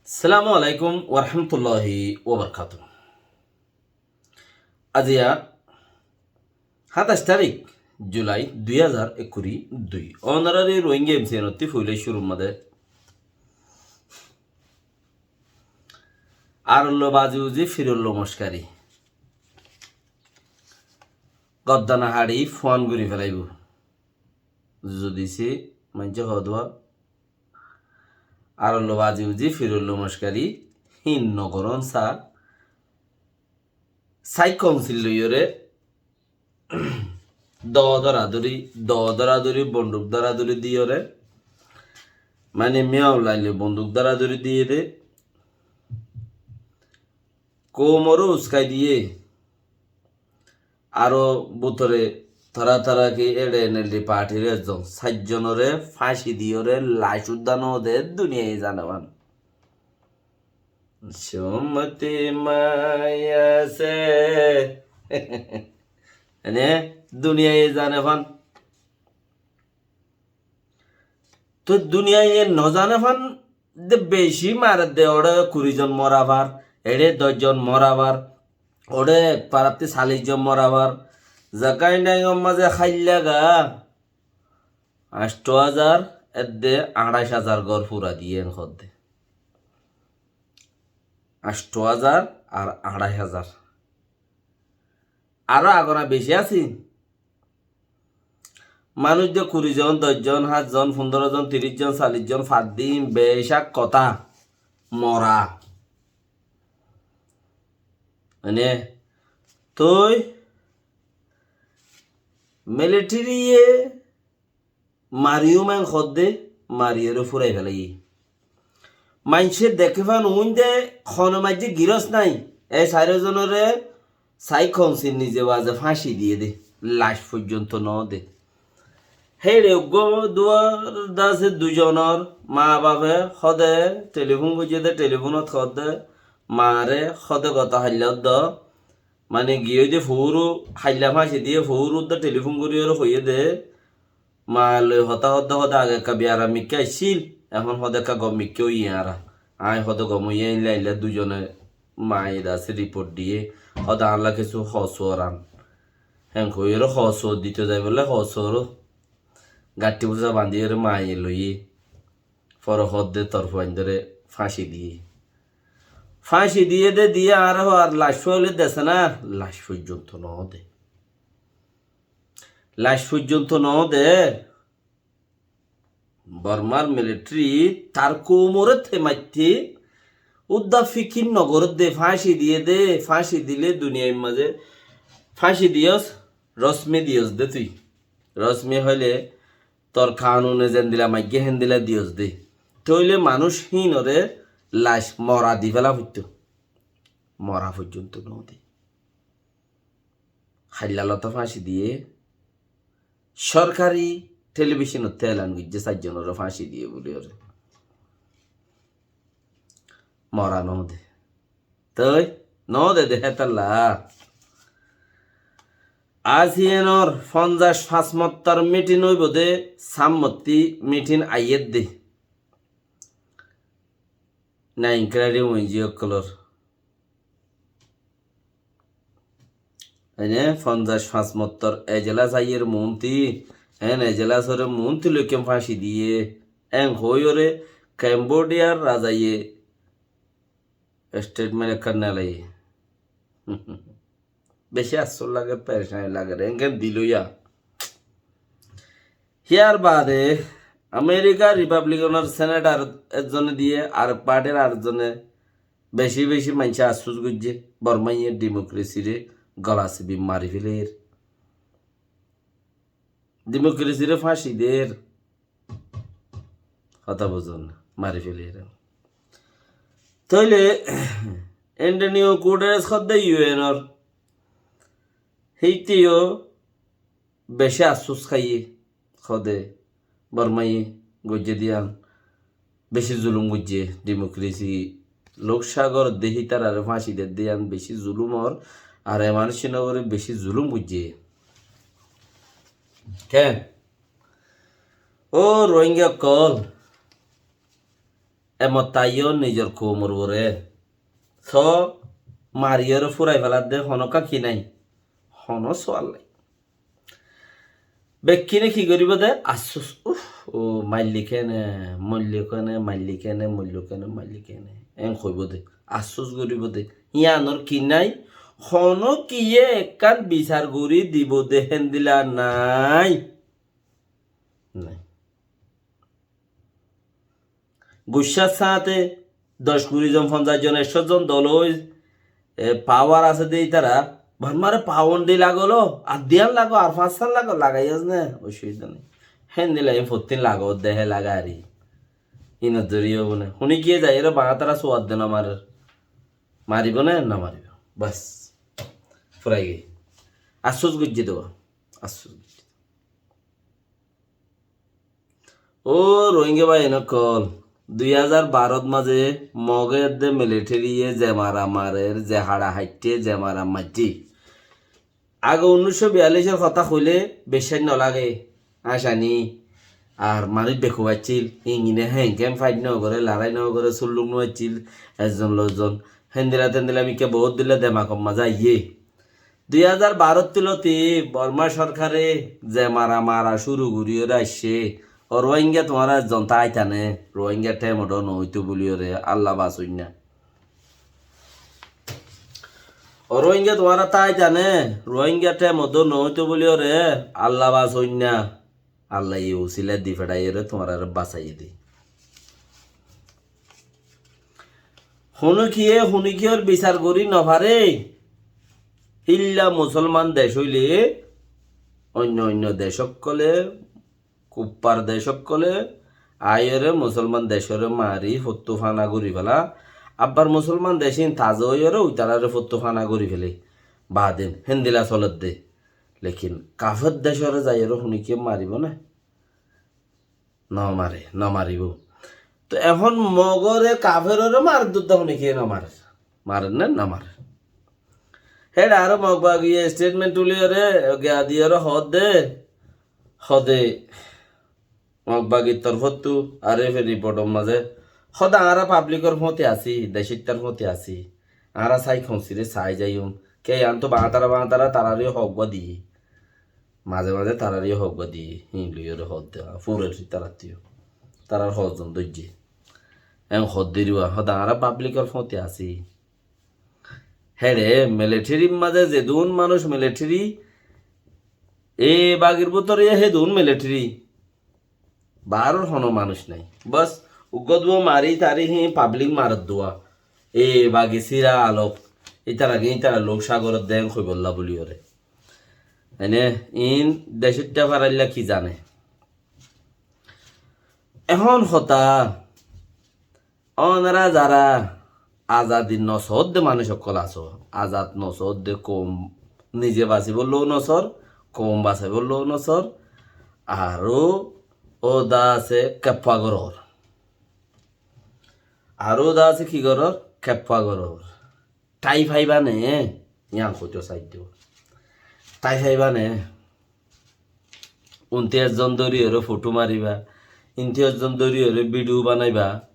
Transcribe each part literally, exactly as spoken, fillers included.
Assalamu alaikum warahmatulláhi wabarakátuhu. Aziya háñtaic tarík Julai dui házar ekkuri dui. Ónorari Rohingya M C N ottí foila cúrur mazé. Arolló bazi uzi, firollo mockari. Goddana haçi fuan gori felaibó. Zodi se maincé hoó de, arolló bazi uzi, firollo mockari, híin no gorón sa, sai konsil loiyóre, do doradori, do doradori, bonduk doradori diyóre, mane miyaulai loi bonduk doradori diyé de, koumoré uskai diyé, aró bútore tara tara ki eçe N L D partir ekzon, sair zonoré fáñci diyóre lac uddá no de, duniyai zane fán. Cúmoti mai asé. Ene duniyai zane fán. Toi duniyai no zane fán de beci mare de, óre kuri zon mora far, eçe doc zon mora far, óre ek farattí callic zon mora far. Zaga Indangor mazé háilla ga añctho házar, edde añçaic házar gór fura diyé en hoó de. Añctho házar ar añçaic házar. Aró agora beci asé. Manúic de kuri zon, doc zon, háñt zon, fundoro zon, tiríc zon, callic zon, fat din, becak kotá mora. Mane, toi militariye mariyum en hoó de, mariyóre furai felaiyé. Maincé deké fán uñde hono maijjé girós nai. E sairó zonoré sai konsil nize baze fáñci diyé de, lac foijjonto no de. Héçe uggúa duar dase dui zonor ma bafe hoó de telifún goijjé de, telifúnot hoó de, mare hoó de gotá háilla uddá, mane giyói de foóru, háilla fáñci diyé foóru uddá telifún goríyore hoiyé de, ma loi hotá hoó de, hoó de age ekka biyaram mikká accíl, ehón hoó de ekka gom mikká óiye añára. Aññí hoó de gom óiye, éilla éilla dui zone maiyé de asé riport diyé, hoó de añálla kessú hoó suor an. Héen hoiyóre hoó suor dito zaibolla hoó suoró gaththí fusa bandíyore maiyé loiyé. Fore hoó de tor fuaindóre fáñci diyé. Fáñci diyé de diyé añáre hoó ar lac fáile dese ná, lac foijjonto no de. Lac foijjonto no de. Bormar militari tar koumoré temaitte uddá fikir no goré de, fáñci diyé de, fáñci dile duniyair mazé fáñci diyós, rosmi diyós de tui. Rosmi hoile tor kanune zendila maiggé héndila diyós de. Tóile manúic híinoré lac mora di féla foittó. Mora foijjonto no de. Háilla lotó fáñci diyé, sorkari telibicónottú elan goijjé sair zonoré fáñci diyé buliyóre. Mora no de. Toi no de de hétalla. Asiyanor fonzaic fañs mottor mitin óibo de, sammottí mitin aiyér de. Naingkirari wenji ókkolor. Ene fonzaic fañs mottor ejelas aiyér muúnti, en ejelasoré muúnti loikkén fáñci diyé, en hoóiyoré Kembodiyar razaye estetment ekkán nelaiyé. Beci afsús lager, perecani lager, engán diloiya. Híyar baade Amerikar Ripablikanor senetar ekzone diyé, arek partir arekzone beci beci maincé afsús goijjé, Bormaye dimokresiré gola sibi mari féler. Dimokresiré fáñci der. Hotá buzón, mari féler. Tóile Antonio Guterres hoó de U N or, híte yó beci afsús háiye, hoó de Bormaye goijjé de yián beci zulum goijjé, dimokrasi lók sagor de hítararé fáñci der de yián beci zulum or, ar e manúic ín ugoré beci zulum goijjé. Ken? Ó Rohingya ókkol, E motta aiyó nizor koumor uore. Só mariyóre fúrai feladde, honó ki nái? Honó sual nái. Bekkúne ki goríbou de? Affsós, uf, ó maillé kene, moillé kene, maillé kene, moillé kene, maillé kene. Eén hoibóu de, affsós goríbou de. Yíanor ki nái? Honó kiyé ekkán bisar gorí dibou de héndilla nái. Nái. Guccár sáñte doc kuri zon, fonzaic zon, ekcó zon dol ói, e, pawar asé de ítara, Bormáre pawar di lagolo, ar diyan lago, ar fañsán lago, lagaiyós né, osubida nái. Héndilla iín fottín lago, dehe lagari. Ínor zoriya óibo né. Huni kiyé zaiyóre bañtara suwar de no marer. Maribó né? No maribó. Bas. Furai giyé. Affsós goijjé de. Affsós goijjé. Ó Rohingya bái ókkol, dui házar barot mazé Mogor edde militariye ze mara marer, ze haça haitté, ze mara maitté. Age unnúiccó biyallicor hotá hoilé biccác no lage, añcani. Ar manúic bekuf accíl, ingine héen kén fait no goré, larái no goré, sulluk no accíl, ezzon lozzon. Héndilla téndilla mikká bout dilla demakor mazé aiyé. Dui házar baróttu loti Bormá sorkare ze mara mara cúru goríyoré aiccé, ó Ruáingga tuáñra ezzon táitane, Ruáingga thémodó noóitou bóliyoré Alla basoinna. Ó Ruáingga tuáñra táitane, Ruáingga thémodó noóitou bóliyoré Alla basoinna. Allaye usila di feçáiyoré tuáñráre basaiyé dé. Honókiyé honókiyór bisar gorí nofaré. Hílla musolman dec óile oinno oinno dec ókkolé, kuffar dec ókkolé aiyóre musolman decoré mari fottú fana gorí fela. Abbar musolman dec ín taza óiyoré uitaráre fottú fana gorí felé. Baade héndilla solédde. Lekin kafer decoré zaiyóre honókiyé maribó né? No mare, no maribó. Toi ehón Mogoré kaferoré maredde honókiyé no marer. Marer né? No marer. Héçe aró Mog bagiye statement tuliyoré, giya diyoré hoódde, hoódde Mog bagir torfóttu R F A riportor mazé hoódde añára pablikor fóti así, decóittar fóti así. Añára sai kouñsiré sai zaiyum. Ke yián to bañtara bañtara tararé yó hók gua diyé. Mazé mazé tararé yó hók gua diyé. Híin loiyoré hoódde, fúreri tarattú yó. Tarar hozzon dóijje. Eén hoódde riwa, hoódde añára pablikor fóti así. Héçe militarir mazé zedún manúic militari, e bagir bútore yó hedún militari. Baáror honó manúic nái. Bos, uggúa duwa mari tari híin pablik marer duwa. E bagi sira alok. Ítara gín ítara luk sagorot deén hoibolla bóliyoré. Ene, iín decóitta farailla ki zane? Ehón hotá, ónora zara azadi no soódde manúic ókkol asó, azad no soódde koum nize basibólla no sor, koum basibólla no sor, aró óda asé keppa gorór. Aró óda asé ki gorór? Keppa gorór. Thái faiba né? Yián hoitó saidde. Thái faiba né? Untí ezzon dóriyoré fotó mariba, intí ezzon dóriyoré bidhiyo banaiba.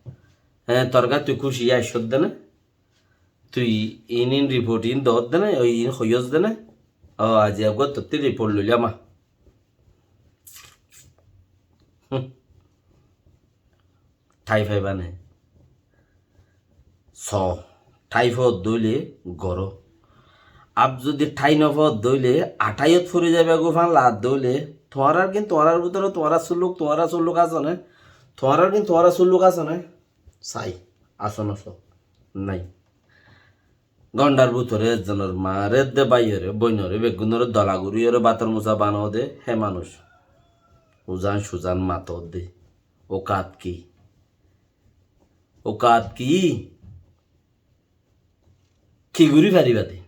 Hé, torgá tui kúci aiccódde né? Tui iín iín riport iín doódde né? Ói iín hoiyósde né? Ó, aijja eggúa tottí riport loilam. Hum. Thái faiba né? Só, thái foódde óile goró. Ab zodi thái no foódde óile, atháiyot fori zaiba gó fán laadde óile, tuáñrar gín tuáñrar bútore tuáñrar sulluk, tuáñrar sulluk asó né? Tuáñrar gín tuáñrar sulluk asó né? Sai, asó no só? Nái. Gondhar bútore ezzonor maredde báiyoré, bóinoré, beggúnoré dola goríyoré bátor musa banoóde, hé manúic. Uzan suzan matoódde. Okát ki? Okát ki? Ki gorí faribá de?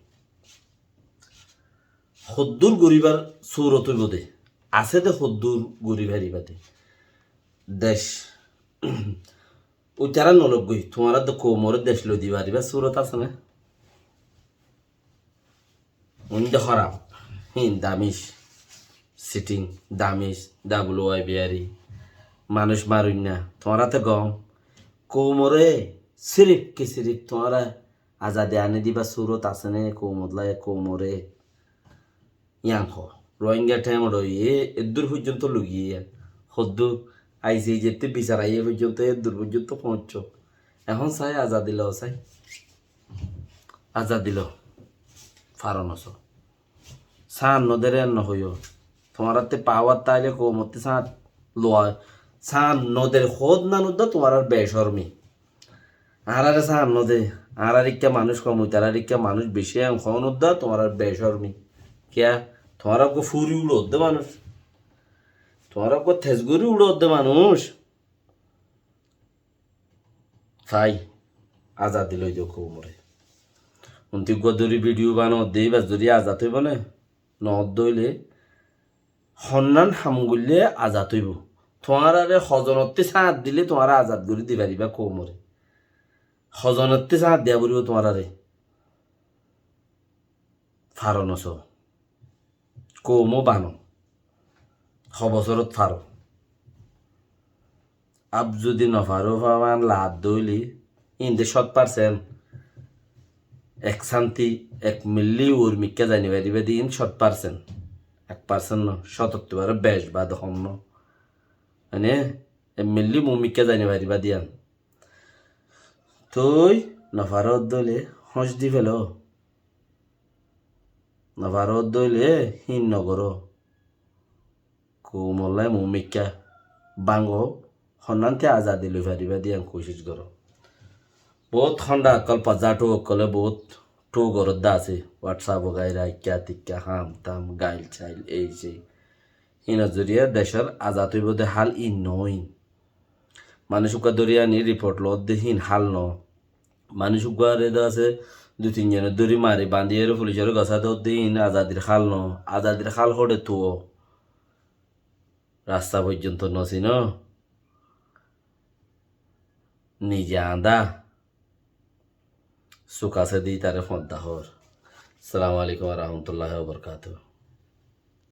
Hoddúr goríbar surot óibo de? Asé de hoddúr gorí faribá de? Dec. Uitará nologgói, tuáñrar de koumoré dec loi di faribár surot asé né? Uinde hóraf, híin damic, siting, damic, W Y B R E, manúic maroinna, tuáñrate gom, Koumoré sirif ki sirif tuáñra azadi aní dibar surot asé né? Koumot lage koumoré. Yián hoó. Rohingya thaimot óiye eddúr foijjonto lugiyé. Hoddúr ICJ ttú bisar aiyé foijjonto, eddúr foijjonto foóñicco. Ehón sai azadi lo, sai. Azadi lo. Faro nosó. Sáñt nodere en nohoiyó. Tuáñrattú pawar táile koumottú sáñt loa. Sáñt nodere hoód nan uddá tuáñrar becórmi. Añáráre sáñt node, añárar ikká manúic hom, itarar ikká manúic beci en hoón uddá tuáñrar becórmi. Kiyá? Tuáñra uggúa furi uçódde manúic. Tuáñra uggúa tez gorí uçódde manúic. Sai, azadi loi do koumoré. Unti uggúa dóri video banodde, íba zodi azad óibo né? Noódde óile, honnán ham goillé azad óibo. Tuáñráre hozonottú sáñt dilé tuáñra azad gorí di faribá koumoré. Hozonottú sáñt diya foribó tuáñráre. Faro nosó. Koumó bano. Ho bosórot faro. Ab zodi nofaró faban laadde óile, híinde cót parsent. Ek sánti, ek milli uor mikká zai nofaribá de híin cót parsent. Ek parsent no, cótottu baró bec bade hom no. Mane, ek milli mu mikká zai nofaribá de yián. Toi nofaró dóile hóñc di felo. Nofaró dóile híin nogoró. Koumolla mu mikká báñgo, honnánte azadi loi faribá de yián kucíc goró. Boóut hónda ókkol, fazza thú ókkolé boóut thú goródde asé. WhatsApp o gaira ikká tikká ham tam, gail sail, ei sei. Híinor zoriya decór azad óibo de hál híin noó híin. Manúic uggúa dóri aní riport loódde híin hál noó. Manúic uggúare de asé, dui tin zone dóri mari bañdíyore fulicoré gosá doódde híin azadir hál noó. Azadir hál hoçé tuó? Rasta foijjonto nosinó. Nize añdá. Suk asé de ítare foñdda hoór. Assalamu alaikum wa rahmatullahi wa barakatuhu.